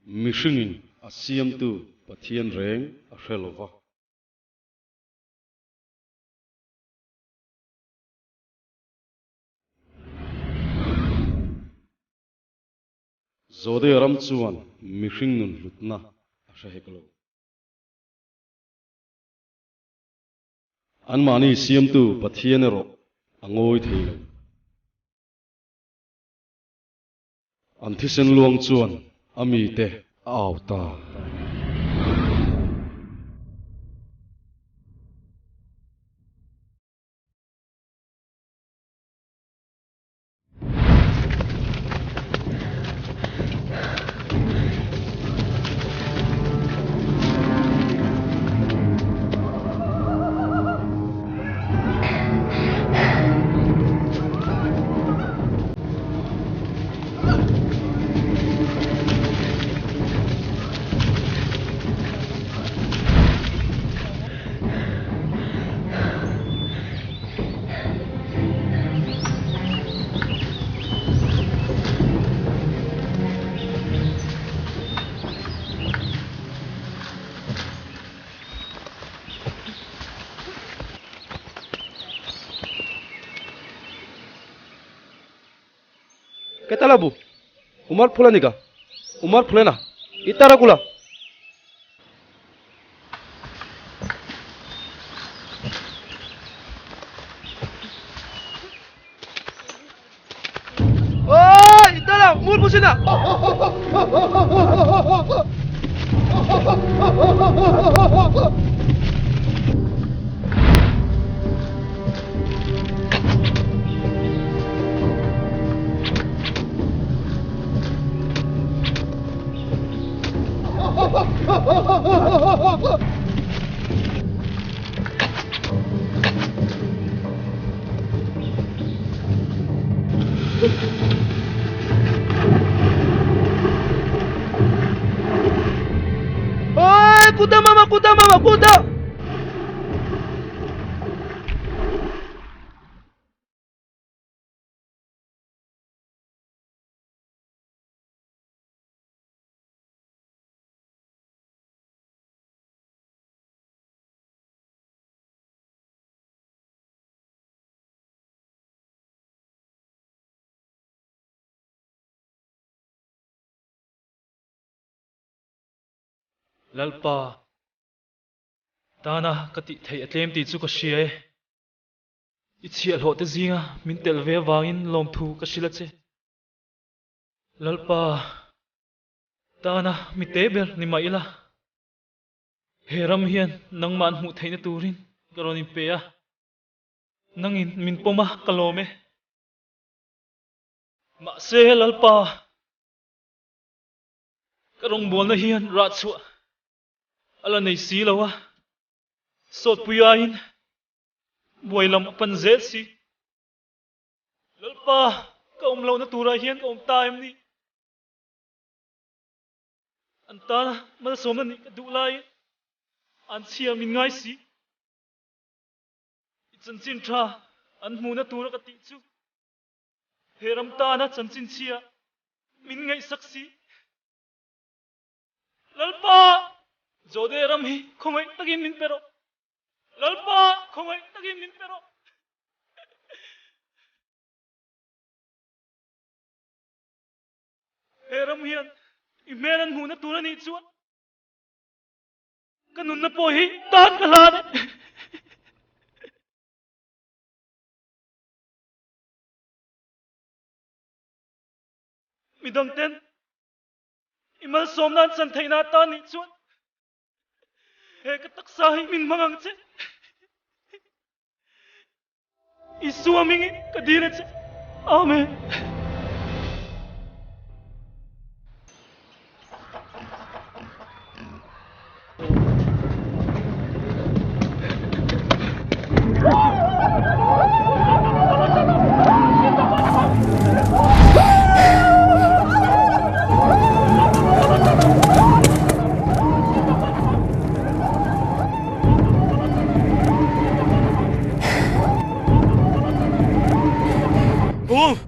Mihringin a siamtu Pathian reng a hre lo va. Judea ram chuan mihring nun hlutna a hre hek lo. Anmahni siamtu Pathian erawh a ngawi thei lo. An thisen luang chuan a mite a au ta. Ketalabu, Umar Phulanika, Umar Phulena, Itarakula. Oh, Itara, Umar Phulena. Oi, kuta mama, kuta mama, kuta. Lalpa, tana ka tih theih a tlem tih chu ka hria e. I chhiahhlawh te zinga min telh ve avangin lawmthu ka hrilh a che. Lalpa, tana mi te ber ni mah ila, he ram hian nangmah an hmuh theihna turin ka rawn inpe a, nangin min pawm a, ka lawm e. Mahse, Lalpa, ka rawngbawlna hian rah chhuah a la nei si lo a, sawtpui aiin buai lam a pan zel si. Lalpa, ka awm lohna turah hian ka awm ta em ni? An tana malsawmna nih ka duh laiin an chhia min ngai si. I chanchin tha an hmuhna tura ka tih chu he ram tana chanchin chhia min ngaihsak si. Lalpa, Jode ram hi khawngaih takin min pe rawh. Lalpa, khawngaih takin min pe rawh. He ram hian i hmel an hmuhna tur a nih chuan ka nunna pawh hi tan ka hlan e. Midang ten i malsawmna an chan theihna atan nih chuan he ka taksa hi min hmang ang che. Isua hmingin ka dil a che. Amen.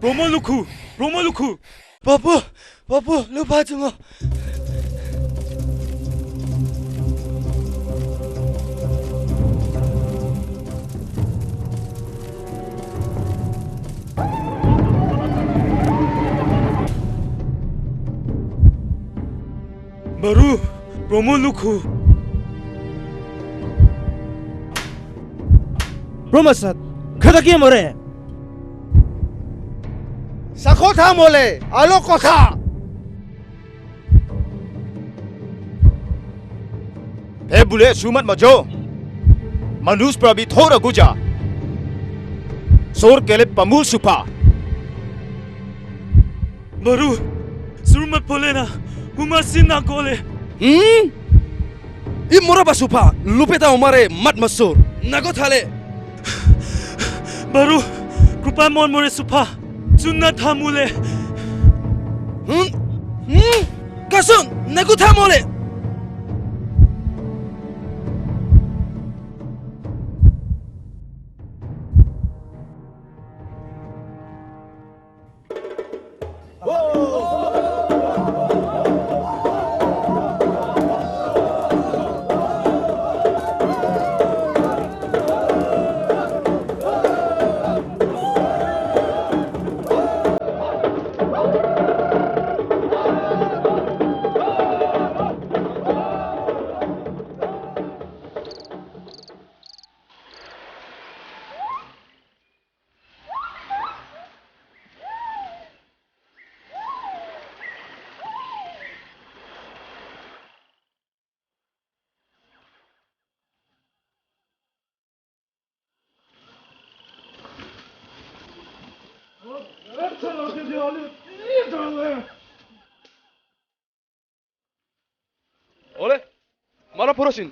Romaluku, Romaluku. Papu, Papu, lu pa chunga. Baru, Promo Lukhu. Promasat, Khadakia more. Sakhotha mole, alo kotha. He bule sumat majo. Manus prabi thora guja. Sor kele pamul supa. Baru, Surmat polena, Humasina gole. I mora basupa, lupeta umare mat masur. Nagothale. Baru, Krupa mon more supa, Chunna thamule. Kasun, naguthamole. Ole, mara porosin.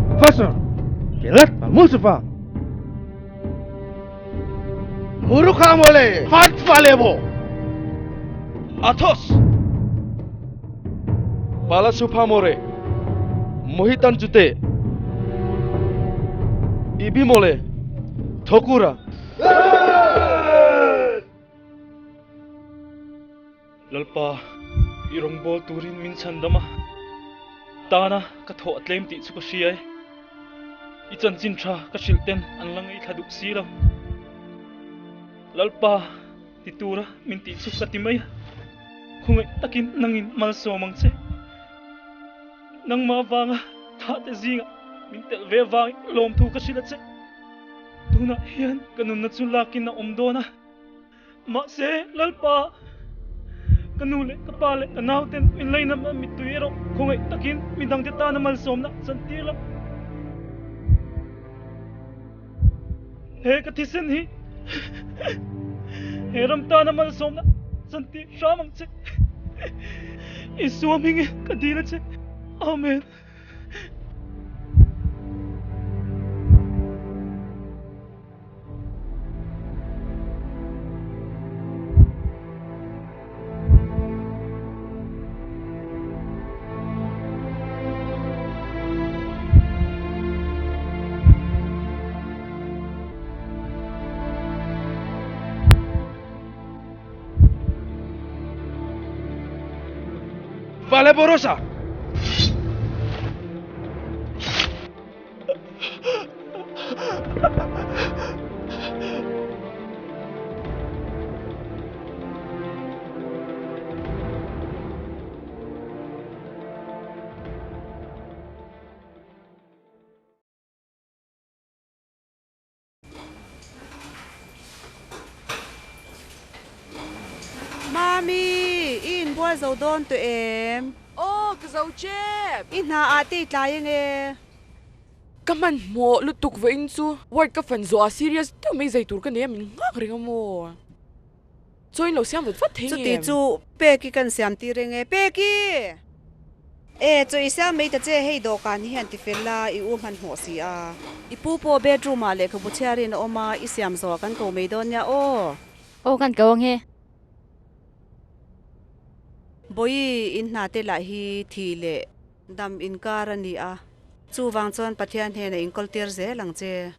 Professor, Kelat Mustafa. Murukha mole, hat falebo. Athos. Pala supa more. Mohitan jute. Ibi mole. Thokura. Lalpa, irong bol turin min chandama. Tana ka tho atlem ti chu ka hriai. I chan chin tha ka hrilten an langai thaduk si lo. Lalpa, titura min ti chu ka ti mai. Khungai takin nangin mal so mang che. Nang ma wanga tha te zinga min tel ve wang lom thu ka hrila che. Tuna hian kanun na chu lakin na om dona. Ma se lalpa kanule kapale kanauten min laina ma mituiro khungai takin midang te ta na mal som na chantir la. He ka thisen hi he ram ta na mal som na chantir ramang che. Isu aming ka dila che. Amen. Vale Borosa. Mami, in bual zo don tu em. Oh, ka zo chep. I na ate tlayeng e. Kaman mo lutuk va in chu. Word ka fan zo a serious tu mei zai tur ka ne min ngak ringa mo. Choin lo siam vat vat thei Chu ti chu peki kan siam ti reng e. Peki. E chu i siam mei ta che hei do kan hi han ti fella i u man ho si a. I pu po bedroom a le ka bu charin oma i siam zo kan ko mei don ya o. O kan ko nge. Boi in na te la hi thi le dam in kar ani a. Chu wang chon pathian he na in kol tir ze lang che.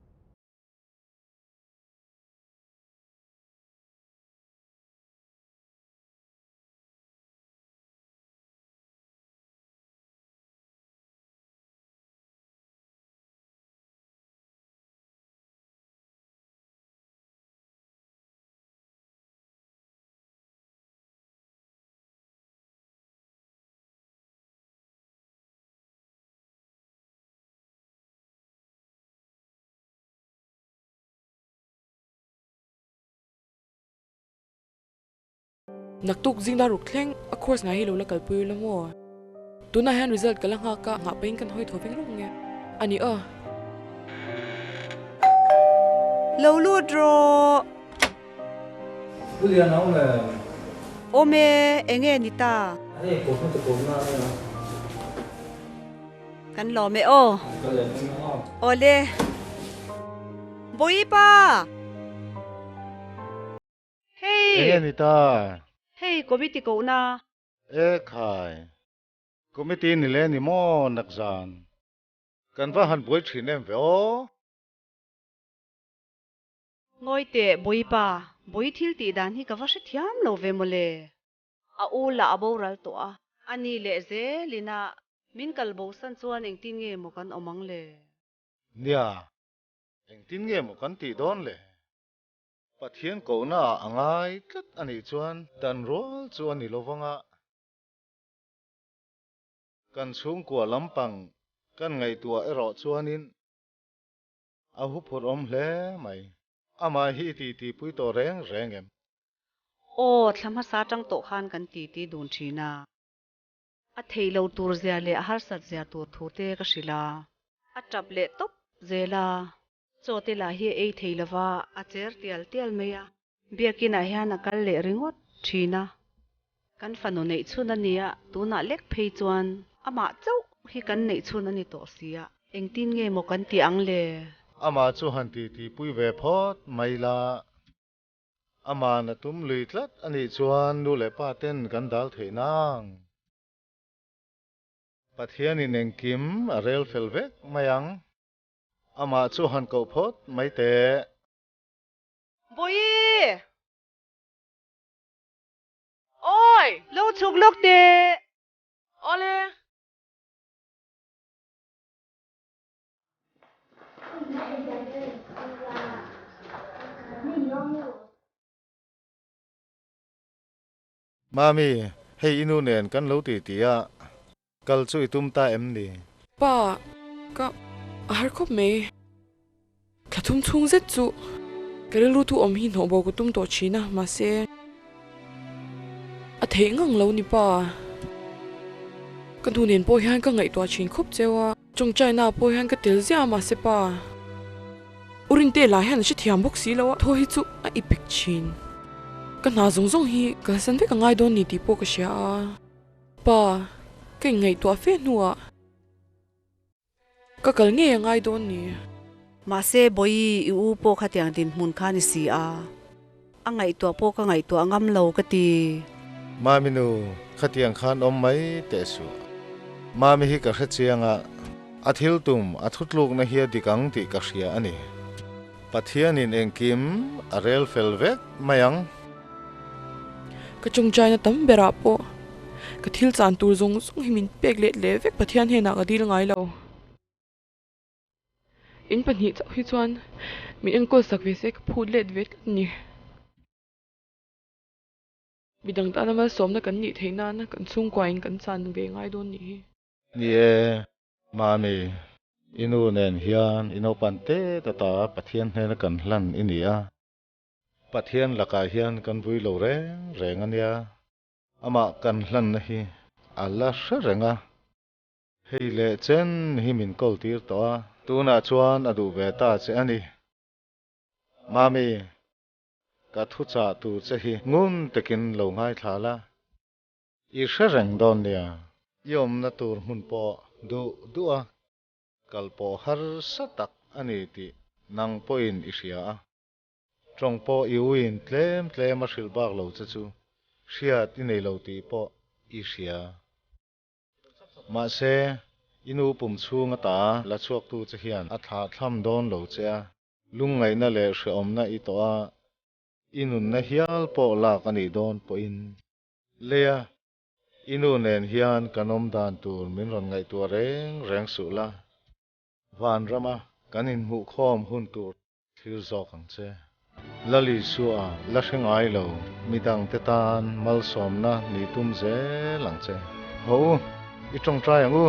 Naktuk zing dar ruk thleng a course ngai hi lo la kalpui ula maw? Tunah hian result ka la nghak a, nghah pahin kan hawi thaw veng rawk nge a ni aw. Lo lut rawh. Pu Lian a awm em? Awm e, enge ni ta? Hei kawhna te kawmna a nia. Kan lawm e aw. Ka leh dawn a aw. Awle. Bawipa! Hei! Enge ni ta? Hei committee kohna. E khai. Committee ni le ni maw nakzan. Kan va han buai thin em ve aw. Ngawi teh Bawipa, Bawi thil tih dan hi ka va hrethiam lo ve mawle. A u lah a boral tawh a. A ni leh zelin a min kal bosan chuan engtin nge maw kan awm ang le? Nia, engtin nge maw kan tih dawn le? Pathian kohna ah a ngai tlat a nih chuan dan rual chu a ni lovang a. Kan chhungkua lampang kan ngaihtuah erawh chuanin a huphurh awm hle mai. Amah hi i titi pui tawh reng reng em? Aw, thla hmasa atang tawh khan kan titi dun thin a. A theih lo tur zia leh a harsat zia tur thu te ka hrilh a. A tap leh tawp zel a. Chaw te lah hi a ei thei lova, a cher tial tial mai a. Biakinah hian a kal leh ringawt thin a. Kan fanu neih chhun a nia, tunah lek phei chuan amah chauh hi kan neih chhun a ni tawh si a. Engtin nge maw kan tih ang le? Amah chu han titi pui ve phawt mai la. Ama'n a tum lui tlat a nih chuan nu leh pa ten kan dal theih nang. Pathianin engkim a rel fel vek mai ang. Amah chu han koh phawt mai teh. Bawihi! Awi! Lo chhuk lawk teh! Awle! Mami, hei i nu nen kan lo ti ti a, kal chu i tum ta em ni? Pa, ka a har khawp mai. Thla thum chhung zet chu ka rilru thu awm hi hnawh bo ka tum tawh thin a, mahse a theih ngang lo ni pa. Ka nu nen pawh hian ka ngaihtuah thin khawp cheu a, tawngtaina pawh hian ka tel ziah a mahse pa. U Rinte lah hian a hrethiam bawk si lo a, thaw hi chu a ipik thin. Ka hna zawng zawng hi kalsan vek a ngai dawn ni tih pawh ka hria a, pa ka inngaihtuah fe hnuah ka kal ngei a ngai dawn ni. Mahse Bawi i u pawh khatiang dinhmun kha ni si a, a ngaihtuah pawh ka ngaihtuah ngam lo ka ti. Mami nu, khatiang khan awm mai teh suh. Mami hi ka hre chiang a, a thil tum, a thutlukna hi a dik ang tih ka hria a ni. Pathianin engkim a rel fel vek mai ang. Ka chungchaina tam berah pawh ka thil chan tur zawng zawng hi min pek let leh vek Pathian hnenah ka dil ngai lo. In pahnih chauh hi chuan min enkawl sak ve se ka phut let ve tlat ni. Midang tana malsawmna kan nih theih nana kan chhungkuain kan chan ve ngai dawn nih hi. Ni e, Mami, i nu nen hian i naupan te ta Pathian hnena kan hlan i ni a. Pathian lakah hian kan vui lo reng reng a nia. Amah kan hlanna hi a la hre reng a. Hei leh chen hi min kawl tir tawh a. Tunah chuan a duh ve ta che a ni. Mami, ka thuchah tur che hi ngun takin lo ngaithla la. I hre reng dawn nia. I awmna tur hmun pawh duh duh a, kal pawh harsa tak a ni tih nang pawhin i hria a. Tawng pawh i uin tlem tlem a hrilh bak lo che chu hriat i nei lo tih pawh i hria. Mahse, i nu pum chhung ata la chhuaktu che hian a thlahthlam dawn lo che a, lungngaihna leh hrehawmna i tawh a, i nunna hial pawh lak a nih dawn pawhin Leia, i nu nen hian kan awm dan tur min rawn ngaihtuah reng reng suh la. Vanrama kan inhmuhkhawm hun tur thlir zawk ang che. Lali Sua la hre ngai lo, midangte tan malsawmna nih tum zel ang che. Haw u, i tawngtai ang u.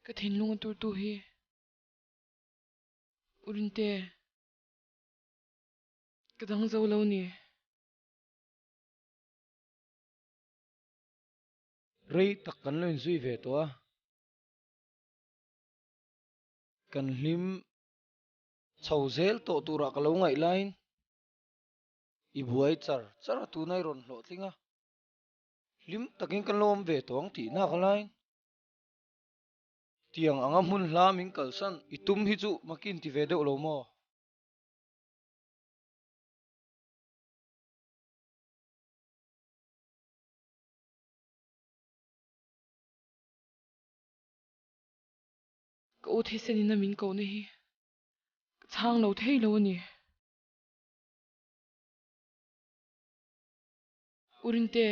Ka thinlung a turtu hi U Rinte ka dang zo lo ni. Rei tak kan lo inzui ve tawh a, kan hlim chho zel tawh turah ka lo ngaih laiin i buai char char a tuna i rawn hlawhtling a, hlim takin kan lo awm ve tawh ang tih nak laiin tiang anga hmun hla min kalsan i tum hi chu makin ti ve deuh lo maw? Ka u thisen in a min kohna hi ka chhang lo thei lo a ni. U Rinte,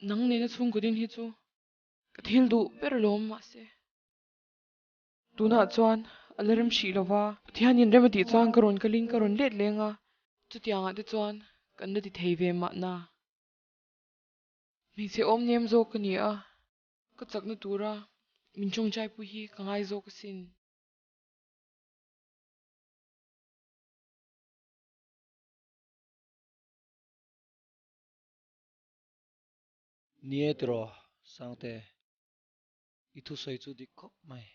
nang nena chhungkaw din hi chu ka thil duh ber alawm mahse tunah chuan a la rem hrih lova, Pathianin rem a tih chuan ka rawn kalin ka rawn let leng a, chutiangah te chuan kan la ti thei ve mahna. Hmeichhe awm nem zawk ka ni a, ka chakna tura min tawngtaipui hi ka ngai zawk asin. Ni e tiraw Sangte, i thusawi chu dik khawp mai.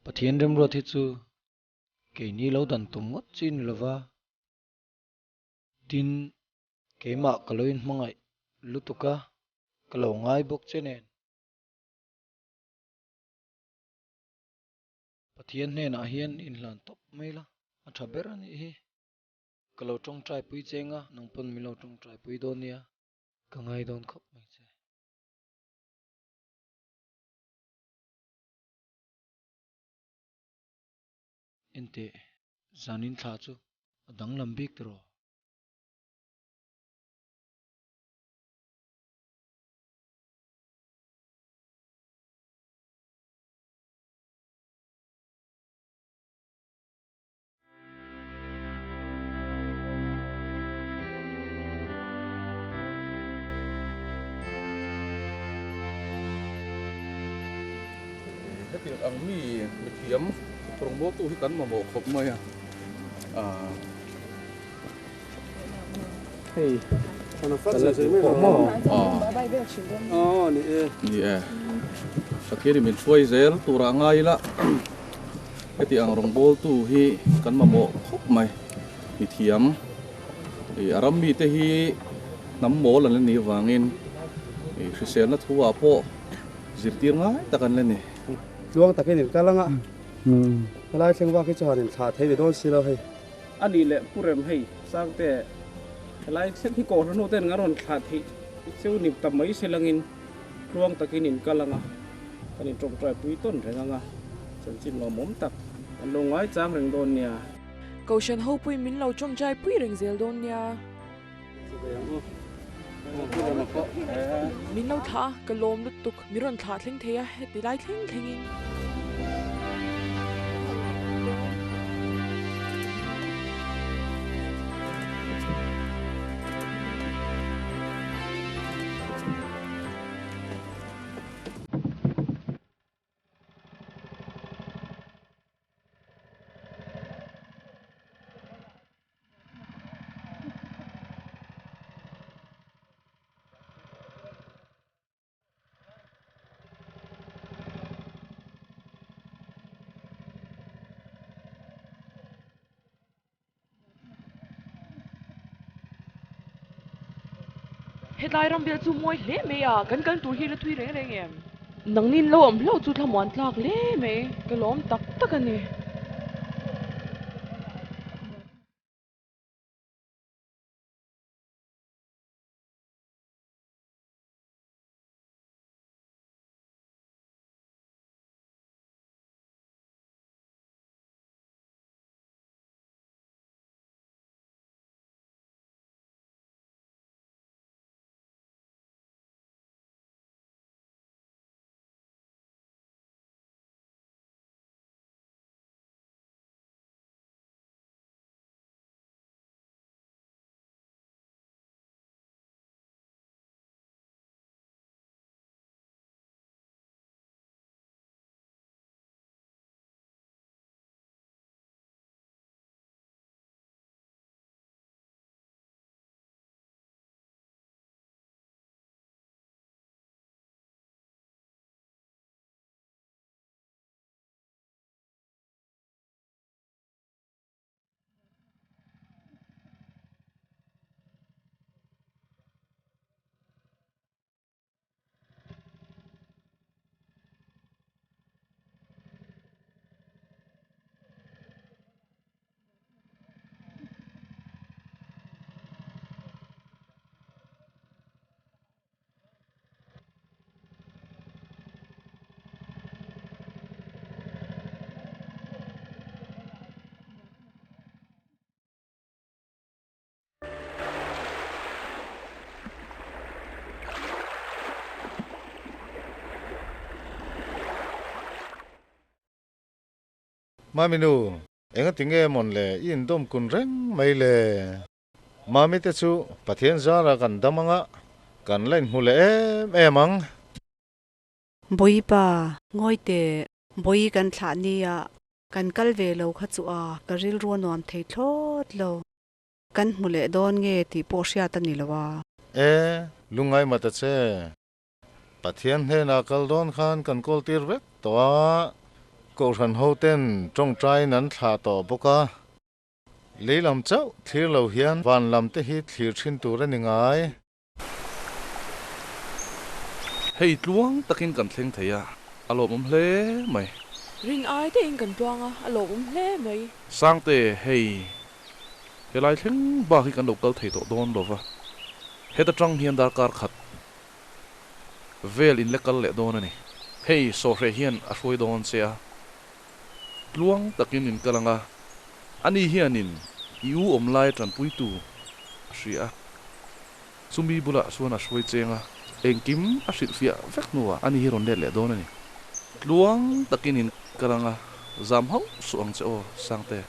Pathian remruat hi chu keini lo dan tum ngawt chi ni lova, tin keimah ka lo inhmangaih lutuk a, ka lo ngai bawk che nen. Pathian hnenah hian inhlan tawp mai la, a tha ber a nih hi. Ka lo tawngtai pui che anga, nang pawn min lo tawngtai pui dawn nia, ka ngai dawn khawp mai che. Enteh, zanin thla chu a danglam bik tiraw? Hetiang ang mi mithiam rawngbawltu hi kan mamawh khawp mai a. Hei Ni e. Pathianin min hruai zel turah ngai ila heti ang rawngbawltu hi kan mamawh khawp mai. Mithiam i a ram mite hi hnam mawl an la nih avangin i hriselna thu ah pawh zirtir ngai tak an la ni. Tluang takin in kal anga helai thleng vak hi chu han inthlah thei ni dawn si lo hei. A nih leh Pu Rem hei Sangte helai thleng hi kawhhran hnu ten an rawn thlah theih cheu ni ta mai se langin tluang takin in kal anga kan in tawngtai pui tawn reng anga chanchin lawmawm tak an lo ngaichang reng dawn nia. Kohhran ho pui min lo tawngtai pui reng zel dawn nia. Min lo thlah a, ka lawm lutuk. Mi rawn thlah thleng thei a, heti lai thleng thlengin. Hetlai ram vel chu mawi hle mai a, kan kal tur hi la thui reng reng em? Nangnin lo awm hlauh chu thlamuan tlak hle mai, ka lawm tak tak a ni. Mami nu, engati nge mawn le i indawm kun reng mai le? Mami te chu Pathian zara kan dam anga kan la inhmu leh em em ang. Bawipa, ngawi teh, bawi kan thlah nia, kan kal ve lo kha chu a, ka rilru a nuam thei thlawt lo. Kan hmu leh dawn nge tih pawh hriat a ni lo a. E, lungngai mah ta che. Pathian hnenah kal dawn khan kan kawl tir vek tawh a, Kohhran hoten tawngtaiin an thlah tawh bawk a. Lei lam chauh thlir lo hian van lam te hi thlir thin tur a ni ngai. Hei tluang takin kan thleng thei a, a lawmawm hle mai. Rin ai tein kan tluang a, a lawmawm hle mai. Sangte, hei helai thleng bak hi kan lo kal thei tawh dawn lo va, heta tang hian darkar khat vel in la kal leh dawn a ni. Hei sawhre hian a hruai dawn che a, tluang takin in kal ang a, ani hianin i u awm lai tanpuitu a hria a. Chumi bulah chuan a hruai cheng a, engkim a hrilhfiah vek hnuah ani hi rawn let leh dawn a ni. Tluang takin in kal ang a, zam hauh suh ang che aw, Sangte.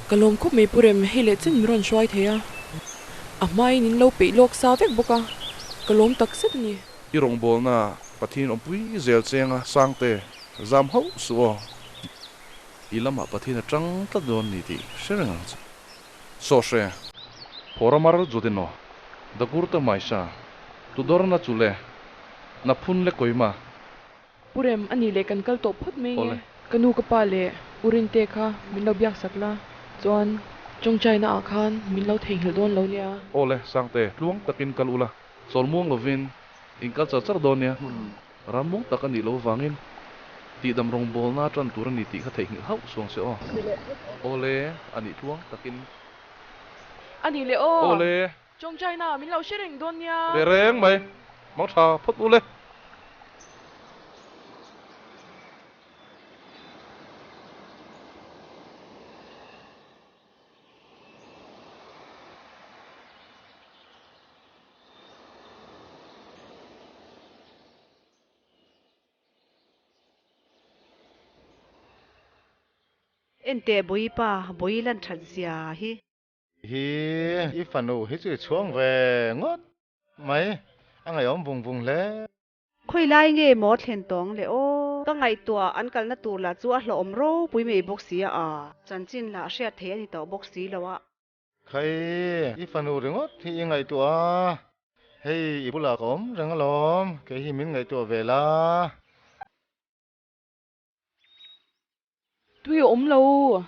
Ka lawm khawp mai Pu Rem, hei leh chen min rawn hruai thei a, a hmain in lo peih lawk sa vek bawk a, ka lawm tak zet a ni. I rawngbawlna Pathian awmpui zel cheng a, Sangte, zam hauh suh aw. I lamah Pathian a tang tlat dawn ni tih hre reng ang che. Sawhre, Phoramar Judino, Dagurta Maisha, Tudorna Chule, Naphun le Koima. Pu Rem, a nih leh kan kal tawh phawt mai nge? Ka nu ka pa leh U Rinte kha min lo biak sak la, chuan Chawngchaina ah khan min lo theihnghilh dawn lo nia. Awle, Sangte, tluang takin kal ula, chawlmuang lovin in kal char char dawn nia. Hmun rammuang tak a nih loh vangin tihdam rawngbawlna tan tur a ni tih kha theihnghilh hauh suang se aw. Awle, a nih tluang takin. A nih leh aw. Awle. Chawngchaina min lo hre reng dawn nia. Ve reng mai. Mang tha phawt ule. Enteh Bawipa, Bawi lan that zia hi. Hi, i fanu hi chu i chhuang ve ngawt mai, a ngaihawm vung vung hle. Khawi lai nge maw thlen tawng le aw. Ka ngaihtuah an kalna tur lah chu a hlawhawm ropui mai bawk si a, chanchin lah hriat theih a ni tawh bawk si lo a. Khai, i fanu ringawt hi i ngaihtuah a, hei i bulah ka awm reng alawm, kei hi min ngaihtuah ve la. Tui a awm lo.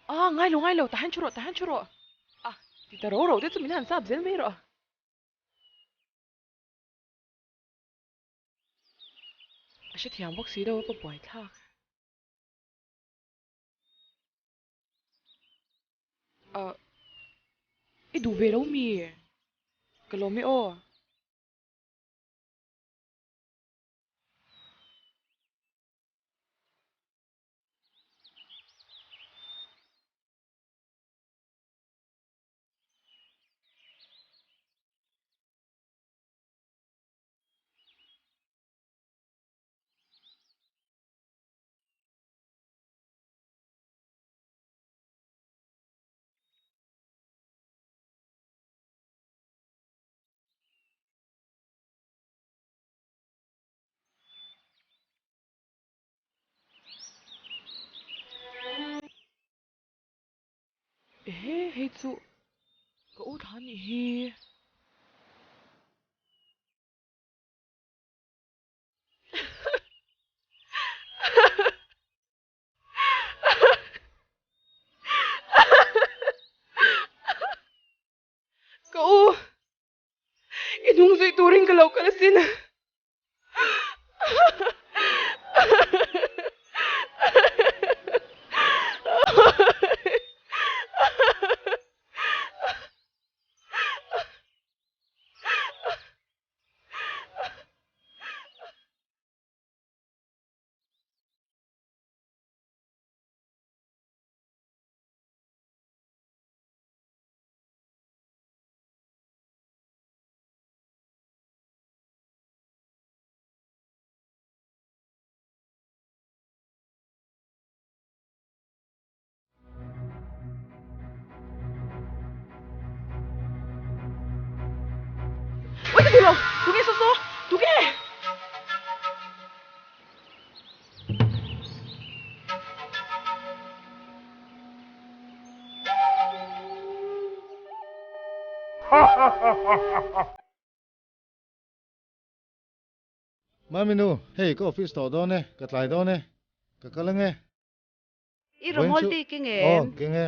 A, ngai lo, ngai lo, tahan chu rawh, tahan chu rawh. A, ti ta ro ro te chu min han sap zel mai rawh. A hrethiam bawk si lo a, ka buai thlak. A, i duh ve lo mi? Ka lawm e aw. Ehe, hei chu ka u thla anih hi. Ka u, i hnung zui turin ka lo kal asin. Ni lo, tunge saw saw? Tunge? Mami nu, hei ka office tawh dawn e, ka tlai dawn e, ka kal ange. I rawmawl ti keng em? Aw, keng e.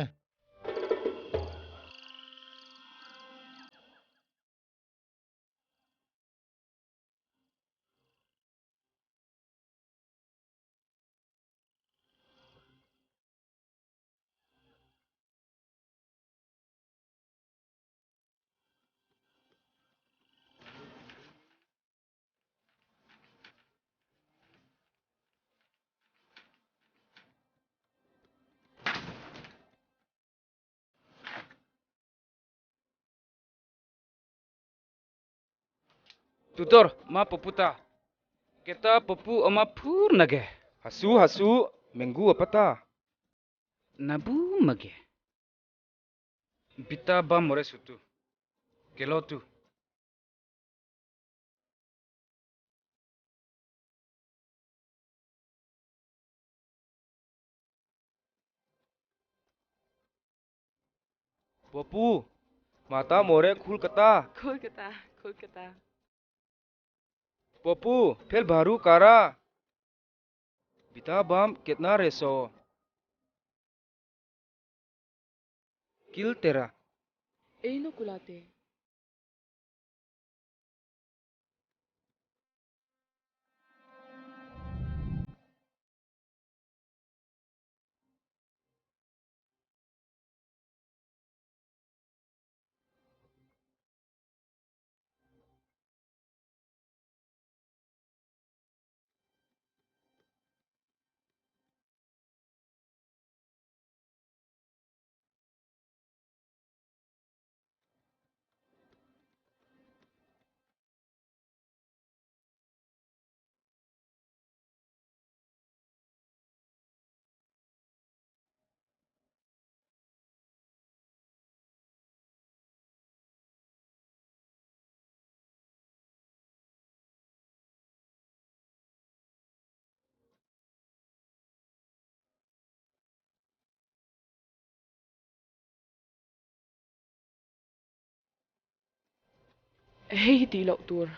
Tutor ma poputa keta popu ama phur nage hasu hasu mengu apata nabu mage bita ba more sutu kelotu Popu mata more khulkata Kolkata Kolkata Popu fail भारू कारा बिता बाम कितना रेसो किल तेरा Eino kulate. Hei hi tih loh tur.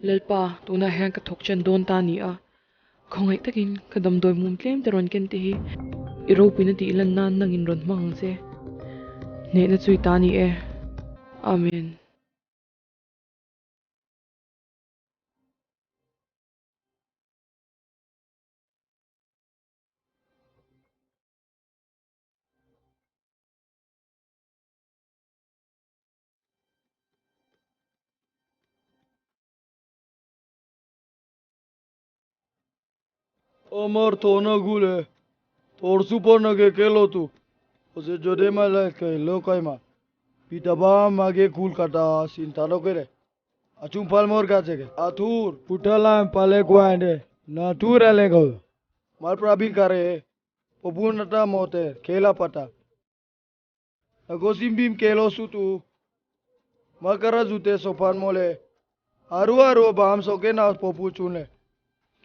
Lalpa, tunah hian ka thawk chen dawn ta a ni a, khawngaih takin ka damdawi mum tlem te rawn ken te hi i ropuina tih lan nan nangin rawn hmang ang che. Hnehna chu i ta a ni e. Amen. Amar thona gule tor super nage kelo tu ose jode ma la ke lo kai ma pitaba mage kul kata sintalo kere achum palmor gache ke athur putala pale guande na tur ale go mal prabin kare pobunata mote khela pata agosim bim kelo sutu makara jute sopan mole aru aru bam soke na popu chune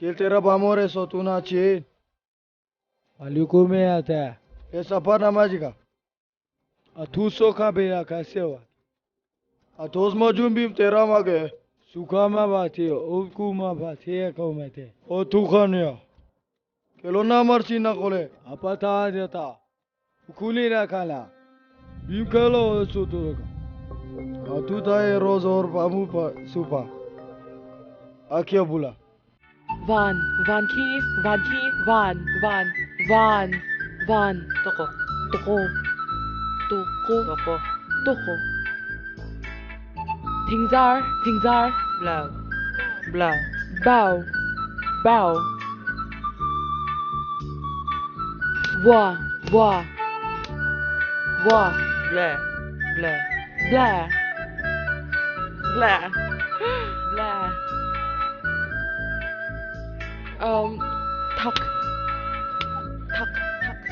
केल तेरा बामोरे सो तू ना चे अलिको में आता है ये सफर नमाजी का अथू सो खा बेरा कैसे हुआ अथोस मजूम भी तेरा मागे सुखा मा बाती उबकू मा बाती है को में थे ओ तू खानिया केलो ना मरसी ना कोले अपता देता खुली ना खाना भीम खेलो सो तो का अथू था ये रोज और बामू सुपा आखिया बुला Van, van khi, van khi, van, van, van, van. Toko, toko, toko, toko, toko. Thingzar, thingzar. Blau, blau. Bao, bao. Wa, wa. Wa. Bla, bla. Bla. Bla. Bla. Thak. Thak, thak.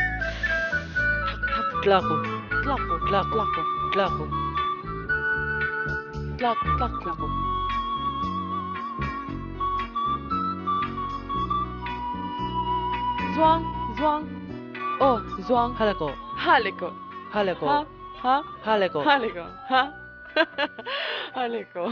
Tlako tlako tlako tlako tlako tlak tlak tlako. Zuang zuang aw zuang. Haleko haleko haleko ha ha haleko haleko ha haleko.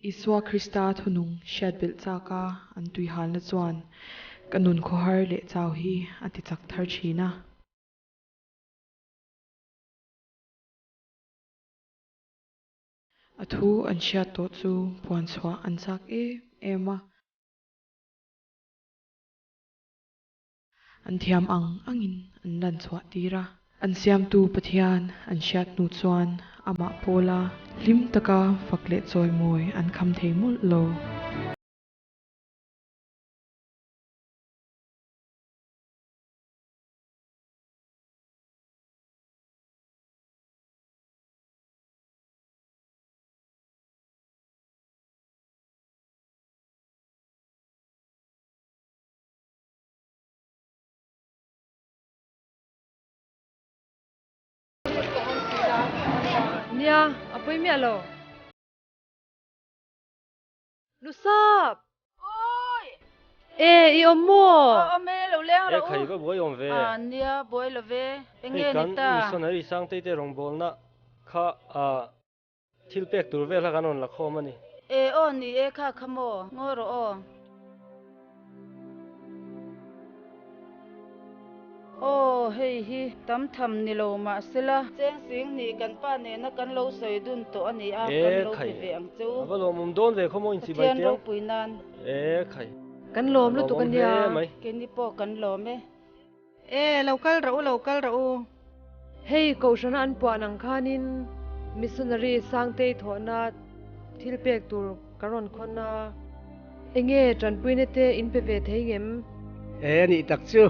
Isua Krista thunung hriat belh chak a an tuihalna chuan ka nun khawhar leh chau hi a ti chak thar thin a. A thu an hriat tawh chu puan chhuah an chak em em a. An thiam ang angin an lan chhuah tir a. An siamtu Pathian an hriat hnu chuan amah pawla hlim taka fak leh chawimawi an kham thei mawlh lo. Nia, a pawi miah lo. Lusap! Awi! E, i awm maw? Aw, awm e, lo leng rawh u. E, khai va buai awm ve. A, nia, buai lo ve. Eng nge ni ta? Hei kan missionary Sangtei te rawngbawlna kha a thil pek tur vel kha kan rawn la khawm a ni. E, aw ni e, kha kha maw? Ngaw rawh aw. Aw, hei hi tam tham ni lo mah sela. Cheng sing nih kan pa nena kan lo sawi dun tawh a ni a, kan E lo khai, pe ve ang che u. a va lawmawm dawn ve khaw maw inchibai Pathian teh ang. ropui nan. E khai, Kan a lawm lutuk a lawmawm nia. hle mai. Keini pawh kan lawm e. E, lo kal rawh u, lo kal rawh u. Hei Kohhrana an puan ang khanin missionary Sangtei thawhna thil pek tur ka rawn khawn a. Enge tanpuina te in pe ve thei ngem? E, nih tak chu.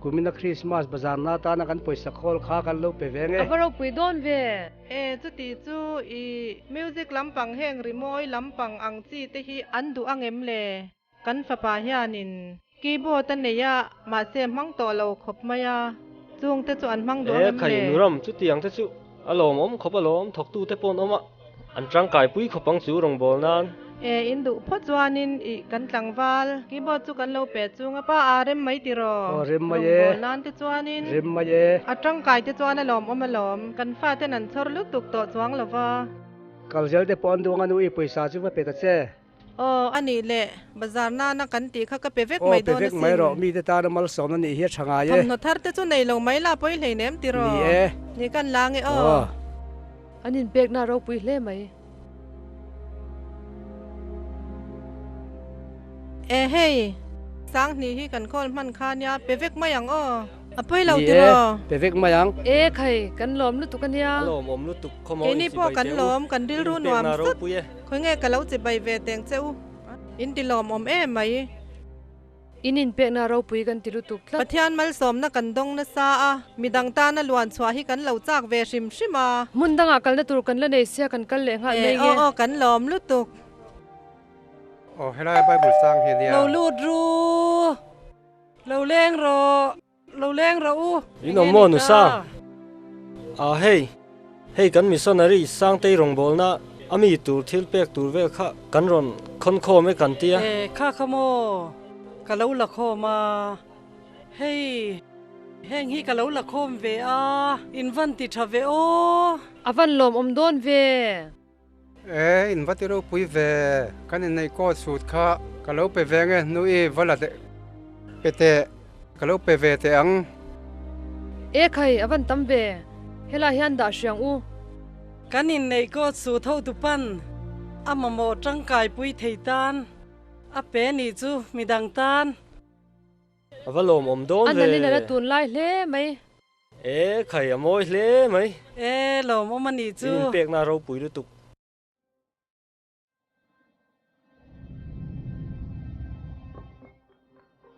Kumina Christmas bazar na atana kan pawisa khawl kha kan lo pe ve nge. A va ropui dawn ve. E, chuti chu i music lampang heng rimawi lampang ang chi te hi an duh angem le? Kan fapa hianin keyboard a nei a, mahse hmang tawh lo khawp mai a, chungte chu an hmang duh E em khai le? nuram chutiang te chu a lawmawm khawp alawm, thawktute pawh an awm a, an tangkai pui khawp ang chu rawngbâwl nan. E, in duh phawt chuanin i kan tlangval keyboard chu kan lo pe chung a, pa a rem mai tiraw? Aw rem mai e. Rawngbâwl nan te chuanin. Rem mai e. A tangkai te chuan a lawmawm alawm, kan faten an chhawr lutuk tawh chuang lo va. Kalzel te pawh an duh ang a nu i pawisa chu va pe ta che. Aw, a nih leh, bazar nana kan tih kha ka pe vek Aw, mai pe dawn vek asin. mai rawh, mite tana malsawmna nih hi a tha ngai e. Thawmhnaw thar te chu nei lo mai la pawi hlei nem ti rawh. Ni e. Ni kan la nge aw. Aw. An inpekna a ropui hle mai. E hei, Sanghnih hi kan call hman kha nia, pe vek mai ang aw. A pawi lo Ni ti e, rawh. pe vek mai ang. E khai, kan lawm lutuk a nia. A lawmawm lutuk khaw maw Keini pawh inchibai kan teh u. lawm, kan rilru nuam Inpekna zet. ropui e. Khawi nge ka lo chibai ve teng che u. In ti lawmawm em mai. In inpekna ropui kan ti lutuk tlat. Pathian malsawmna kan dawng nasa a, midang tana luan chhuah hi kan lo chak ve hrim hrim a. Hmun dangah kalna tur kan la nei sia kan kal leh nghal E, mai aw nge. aw kan lawm lutuk. Aw helai Bible chang hi nia. Lo lut ru. Lo leng rawh. Lo leng rawh u. In awm maw nu Sang? Ah hei, hei kan missionary Sangtei rawngbawlna a mi tur thil pek tur vel kha kan rawn khawn khawm e kan tia. E kha kha maw, ka lo la khawm a, hei heng hi ka lo la khawm ve a, in van ti tha ve aw. A van lawm awm dawn ve. E, in va ti ropui ve, kan inneih coat suit kha ka lo pe ve nge hnu i va la pe teh, ka lo pe ve teh ang. E khai, a van tam ve, helai hian dah hriang u. Kan inneih coat suit ho tu pan a mamawh tangkai pui thei tan a pe nih chu midang tan. A va lawmawm dawn A ve. nalin a la tun lai hle mai. E, khai a mawi hle mai. E, lawmawm a nih chu. In inpekna ropui lutuk.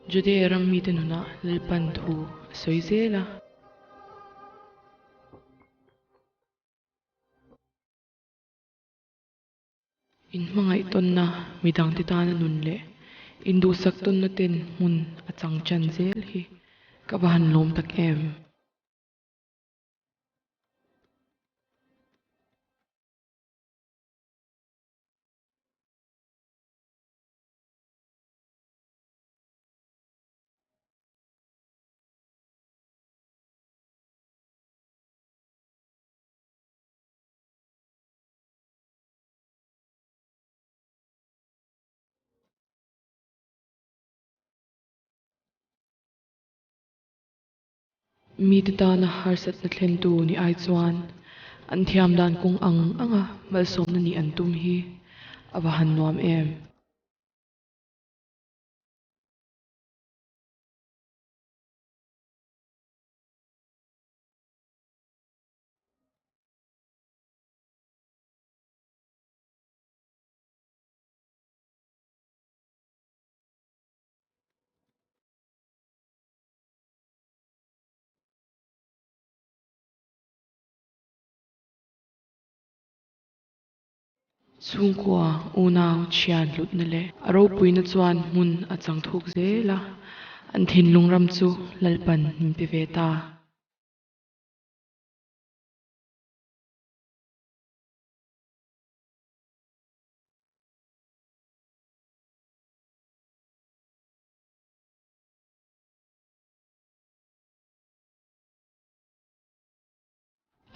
Judea ram mite nunah Lalpan thu a sawi zel a. Inhmangaih tawnna midangte tana nun leh induhsak tawnna ten hmun a chang chan zel hi ka va han lawm tak em. Mite tana harsatna thlentu ni ai chuan an thiam dan kawng ang anga malsawmna nih an tum hi a va han nuam em. Chhungkua unau thian hlutna leh a ropuina chuan hmun a chang thuk zel a, an thinlung ram chu Lalpan min pe ve ta.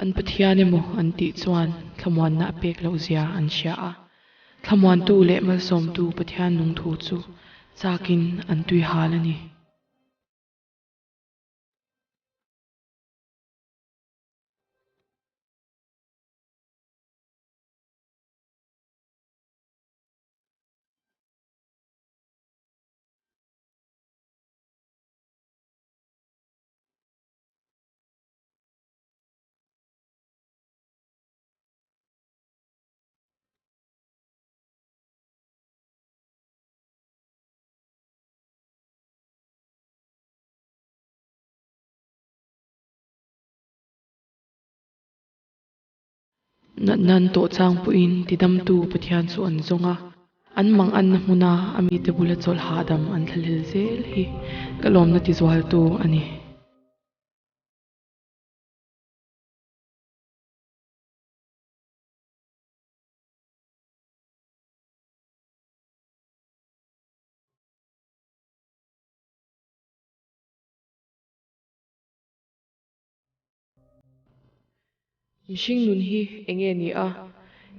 An Pathian emaw an tih chuan thlamuanna a pek loh zia an hria a, thlamuantu leh malsawmtu Pathian nung thu chu chakin an tui hal a ni. Natna an tawh chang pawhin tidamtu Pathian chu an zawng a, an mang anna hmuna a mite bula chawlh hahdam an thlahlel zel hi ka lawmna tizualtu a ni. Mihring nun hi eng nge ni a,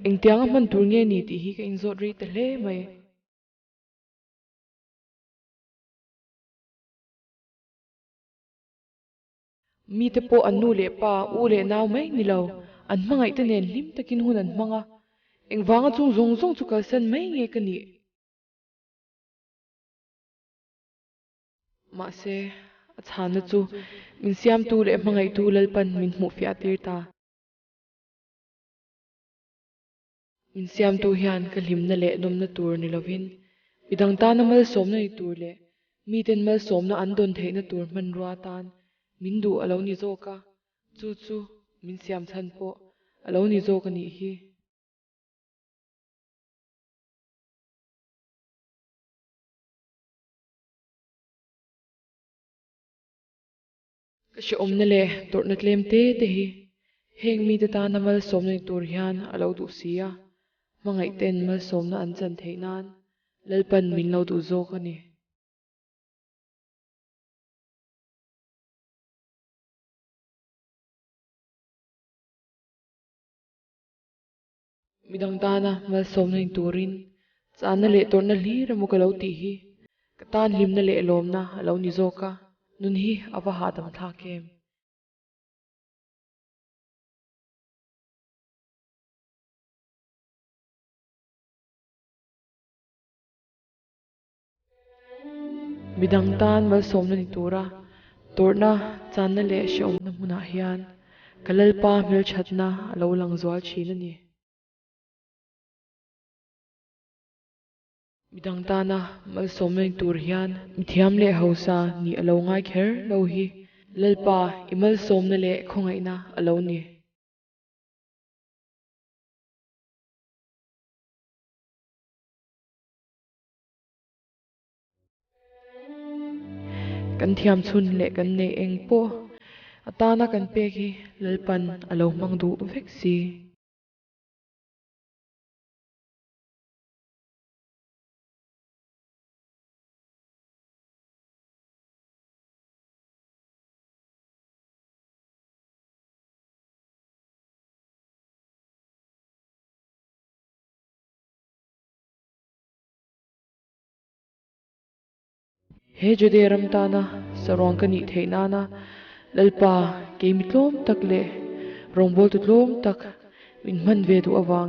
engtianga hman tur nge ni tih hi ka inzawt rei ta hle mai. Mite pawh an nu leh pa, u leh nau mai ni lo, an hmangaihte nen hlim takin hun an hmang a, engvanga chung zawng zawng chu kalsan mai nge ka nih? Mahse, a chhanna chu min siamtu leh hmangaihtu Lalpan min hmuhfiah tir ta. Min siamtu hian ka hlimna leh nawmna tur ni lovin, midang tana malsawmna ni tur leh miten malsawmna an dawn theihna tur hmanrua atan min duh a lo ni zawk a, chu chu min siam chhan pawh a lo ni zawk a nih hi. Ka hrehawmna leh tawrhna tlem te te hi heng mite tana malsawmna ni tur hian a lo duh si a, hmangaihten malsawmna an chan theih nan Lalpan min lo duh zawk a ni. Midang tana malsawmna ni turin chahna leh tawrhna hlir emaw ka lo tih hi ka tan hlimna leh lawmna a lo ni zawk a, nun hi a va hahdam thlak em? Midang tan malsawmna ni tura tawrhna, channa leh hrehawmna hmunah hian ka Lalpa hmelthatna a lo lang zual thin a ni. Midang tana malsawmna ni tur hian mithiam leh hausa nih a lo ngai kher lo hi Lalpa i malsawmna leh khawngaihna a lo ni. Kan thiam chhun leh kan neih eng pawh atana kan pek hi Lalpan a lo hmang duh vek si. He Judea ram tana saruang ka nih theih nana Lalpa keimi tlawm tak leh rawngbawltu tlawm tak min hman ve duh avang.